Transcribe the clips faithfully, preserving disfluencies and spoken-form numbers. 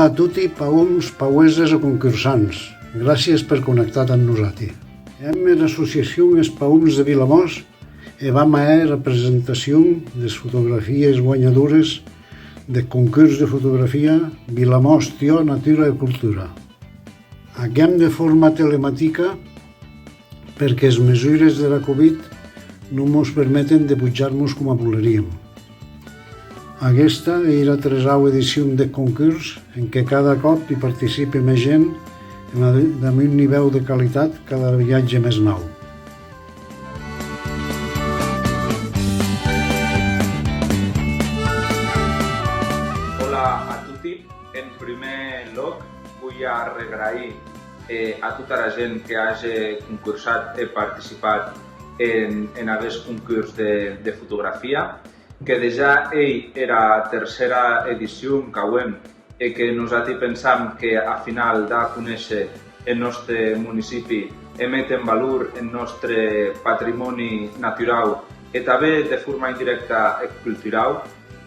A toti, paums, paueses e concursants, gràcies per connectar amb nosati. Èm era associacion Es Paums de Vilamòs e vam a hèr era presentacion des fotografies guanhadores deth concurs de fotografia Vilamòs, Tiò, Natura e Cultura. Ac hèm de forma telematica perque es mesures dera Covid non mos permeten de pujar-mos coma voleríem. Aguesta ei era tresaua edicion deth concurs en qué cada còp i participe mès gent e damb un nivèu de qualitat cada viatge mès naut. Hola a toti. En prumèr lòc, voi arregraïr, eh, a tota era gent que age concursat e participat en, en aguest concurs de, de fotografia, que dejà ei era tercèra edicion qu'auem e que nosati pensam que, ath final, da a conéisher eth nòste municipi e met en valor eth nòste patrimòni naturau e tanben, de forma indirecta, eth culturau.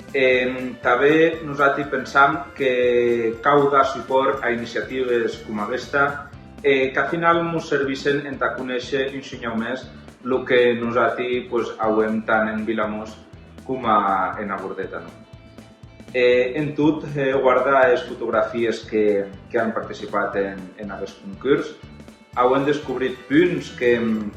E tanben nosati pensam que cau dar supòrt a iniciatives coma aguesta e qu'ath final mos servissen entà conéisher un shinhau mès lo que nosati, pues, auem tant en Vilamòs coma ena Bordeta, non? E en tot, eh, guardar es fotografies que, que an participat en, en aguest concurs, auem descobrit punts que,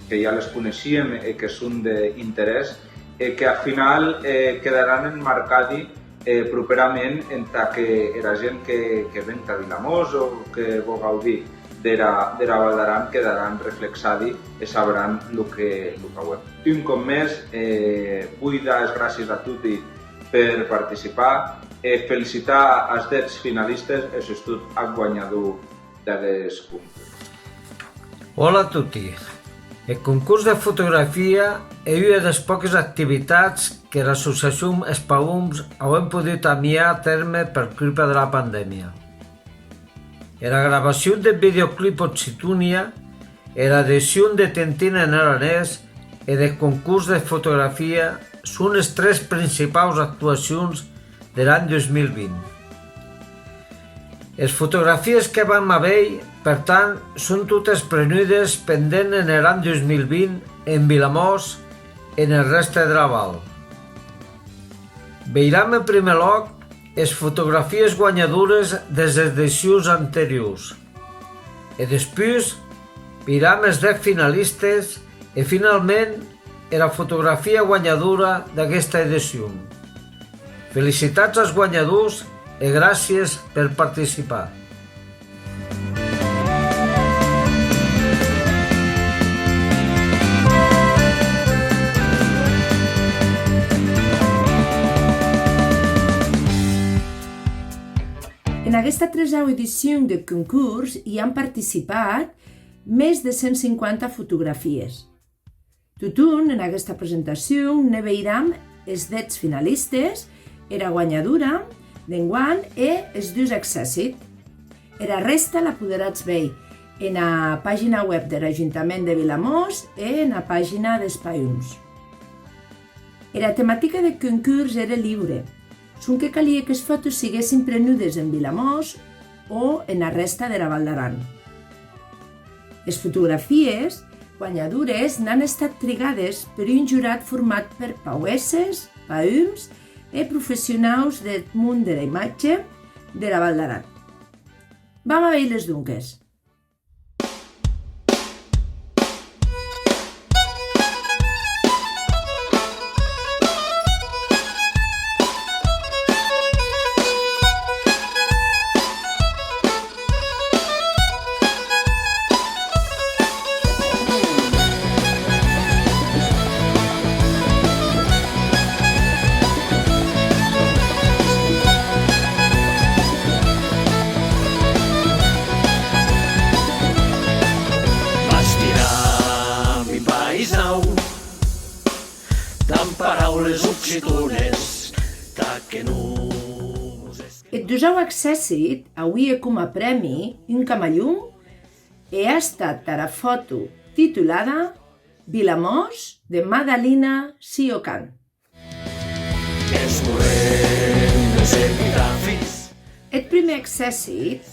que ja les coneishíem e que son d'interès e que, ath final, eh, quedaràn emmarcadi, eh, properament entà que era gent que, que ven tà Vilamòs o que vò gaudir dera, dera Val d'Aran quedaràn reflexadi e sabràn lo que, lo qu'auem. Un còp mès, eh, voi dar es gràcies a toti per participar e felicitar as dètz finalistes e sustot ath guanhador d'aguest concurs. Hola a toti. Eth concurs de fotografia ei ua des pòques activitats qu'era associacion Es Paums auem podut amiar a tèrme per culpa dera pandèmia. Era gravacion deth videoclip Occitonia, era edicion de Tintin en aranés e deth concurs de fotografia son es tres principaus actuacions der an dus mil vint. Es fotografies que vam a veir, per tant, son totes prenudes pendent en er an dus mil vint en Vilamòs e en eth rèste dera Val. Veiram en prumèr lòc es fotografies guanhadores des edicions anteriors. E despús, veiram es dètz finalistes e, finalment, era fotografia guanhadora d'aguesta edicion. Felicitats as guanhadors e gràcies per participar. En aguesta tresaua edicion deth concurs i an participat mès de cent cinquanta fotografies. Totun, en aguesta presentacion, ne veiram es dètz finalistes, era guanhadora d'enguan e es dus accèssit. Era rèsta la poderatz veir ena pagina web der Ajuntament de Vilamòs e ena pagina des Paums. Era tematica deth concurs ère liure, sonque calie qu'es fòtos siguessin prenudes en Vilamòs o ena rèsta dera Val d'Aran. Es fotografies guanhadores n'an estat trigades per un jurat format per pauesses, paums e professionaus deth mon dera imatge dera Val d'Aran. Vam a veir-les donques. Bastiram un país nau, damb paraules occitones, tà que nos... Eth dusau accèssit auie coma prèmi un camalhon e a estat tara fòto titulada Vilamòs de Madalina Siocan. Esborrem es epitafis. Eth prumèr accèssit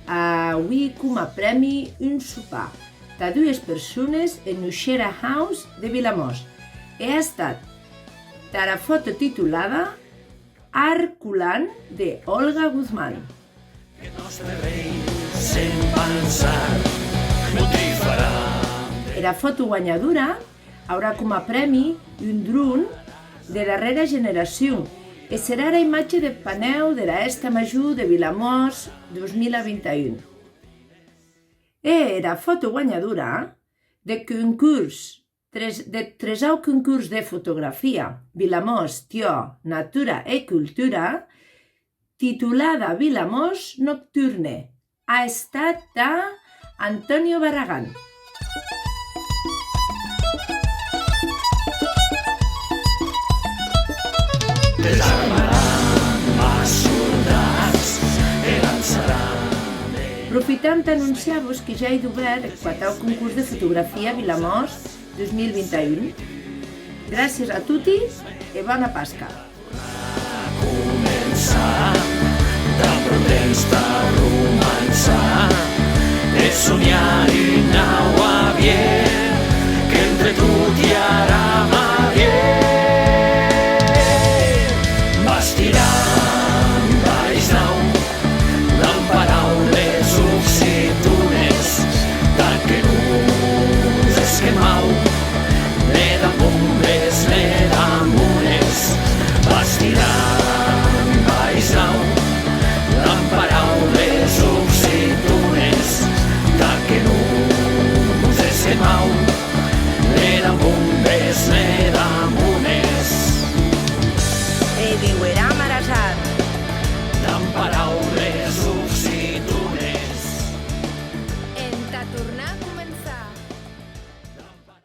auí coma prèmi un sopar tà dues persones en Nushera House de Vilamòs e a estat tara fòto titulada Arcolan de Olga Guzmán. Era fòto guanhadora aurà coma prèmi un dron de darrèra generacion e serà era imatge deth panèu dera hèsta major de Vilamòs dos mil vint-e-un. E era fòto guanhadora deth concurs, tres, deth tresau concurs de fotografia Vilamòs, Tiò, Natura e Cultura, titulada Vilamòs Nocturne, a estat tà Antonio Barragán. Profitam tà anonciar-vos que ja ei dubèrt eth quatau concurs de fotografia Vilamòs dos mil vint-e-un. Gràcies a toti e bona Pasca! Començar, dab lo temps tà romançar e somiar-i